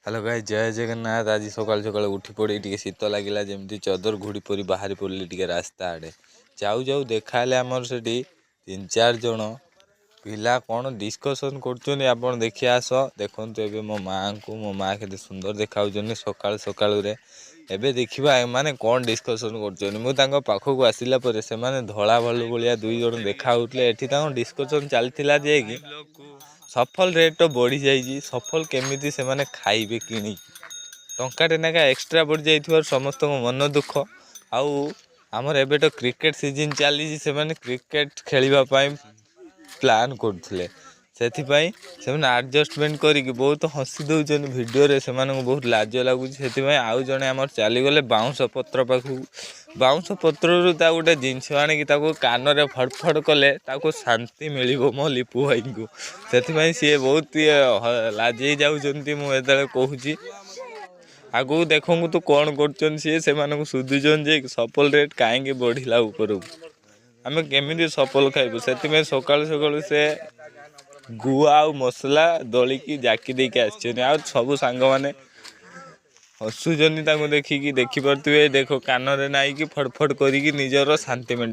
Hello ଭାଇ, ଜୟ ଜଗନ୍ନାଥ। ଆଜି ସକାଳୁ ସକାଳୁ ଉଠି ପଡ଼ି ଟିକେ ଶୀତ ଲାଗିଲା ଯେମିତି, ଚଦର ଘୋଡ଼ି ପରି ବାହାରି ପଡ଼ିଲି ଟିକେ ରାସ୍ତା ଆଡ଼େ। ଯାଉ ଯାଉ ଦେଖା ହେଲେ ଆମର ସେଠି ତିନି ଚାରି ଜଣ ପିଲା କ'ଣ ଡିସ୍କସନ୍ କରୁଛନ୍ତି। ଆପଣ ଦେଖି ଆସ। ଦେଖନ୍ତୁ ଏବେ ମୋ ମାଆଙ୍କୁ, ମୋ ମାଆ କେତେ ସୁନ୍ଦର ଦେଖାଉଛନ୍ତି ସକାଳୁ ସକାଳୁରେ। ଏବେ ଦେଖିବା ଏମାନେ କ'ଣ ଡିସ୍କସନ୍ କରୁଛନ୍ତି। ମୁଁ ତାଙ୍କ ପାଖକୁ ଆସିଲା ପରେ ସେମାନେ ଧଳା ଭାଲୁ ଭଳିଆ ଦୁଇ ଜଣ ଦେଖା ହେଉଥିଲେ। ଏଠି ତାଙ୍କ ଡିସ୍କସନ୍ ଚାଲିଥିଲା ଯେ କି ସଫଲ ରେଟ୍ ବଢ଼ିଯାଇଛି, ସଫଲ କେମିତି ସେମାନେ ଖାଇବେ କିଣିକି। ଟଙ୍କାଟେ ଲେଖା ଏକ୍ସଟ୍ରା ବଢ଼ିଯାଇଥିବାରୁ ସମସ୍ତଙ୍କ ମନ ଦୁଃଖ। ଆଉ ଆମର ଏବେ ତ କ୍ରିକେଟ୍ ସିଜନ୍ ଚାଲିଛି, ସେମାନେ କ୍ରିକେଟ୍ ଖେଳିବା ପାଇଁ ପ୍ଲାନ୍ କରୁଥିଲେ। ସେଥିପାଇଁ ସେମାନେ ଆଡ଼ଜଷ୍ଟମେଣ୍ଟ କରିକି ବହୁତ ହସି ଦେଉଛନ୍ତି ଭିଡ଼ିଓରେ, ସେମାନଙ୍କୁ ବହୁତ ଲାଜ ଲାଗୁଛି ସେଥିପାଇଁ। ଆଉ ଜଣେ ଆମର ଚାଲିଗଲେ ବାଉଁଶ ପତ୍ର ପାଖକୁ। ବାଉଁଶ ପତ୍ରରୁ ତା ଗୋଟେ ଜିନିଷ ଆଣିକି ତାକୁ କାନରେ ଫଡ଼ ଫଡ଼ କଲେ ତାକୁ ଶାନ୍ତି ମିଳିବ ମୋ ଲିପୁ ଭାଇଙ୍କୁ। ସେଥିପାଇଁ ସିଏ ବହୁତ ଇଏ ଲାଜେଇ ଯାଉଛନ୍ତି। ମୁଁ ଯେତେବେଳେ କହୁଛି, ଆଗକୁ ଦେଖନ୍ତୁ ତୁ କ'ଣ କରୁଛନ୍ତି ସିଏ। ସେମାନଙ୍କୁ ସୁଧୁଛନ୍ତି ଯେ ସଫଲ ରେଟ୍ କାହିଁକି ବଢ଼ିଲା ଉପରକୁ, ଆମେ କେମିତି ସଫଲ ଖାଇବୁ। ସେଥିପାଇଁ ସକାଳୁ ସକାଳୁ ସେ ଗୁଆ ଆଉ ମସଲା ଦଳିକି ଜାକି ଦେଇକି ଆସିଛନ୍ତି। ଆଉ ସବୁ ସାଙ୍ଗମାନେ ହସୁଛନ୍ତି ତାଙ୍କୁ ଦେଖିକି। ଦେଖିପାରୁଥିବେ, ଦେଖ, କାନରେ ନାଇକି ଫଡ଼ ଫଡ଼ କରିକି ନିଜର ଶାନ୍ତି।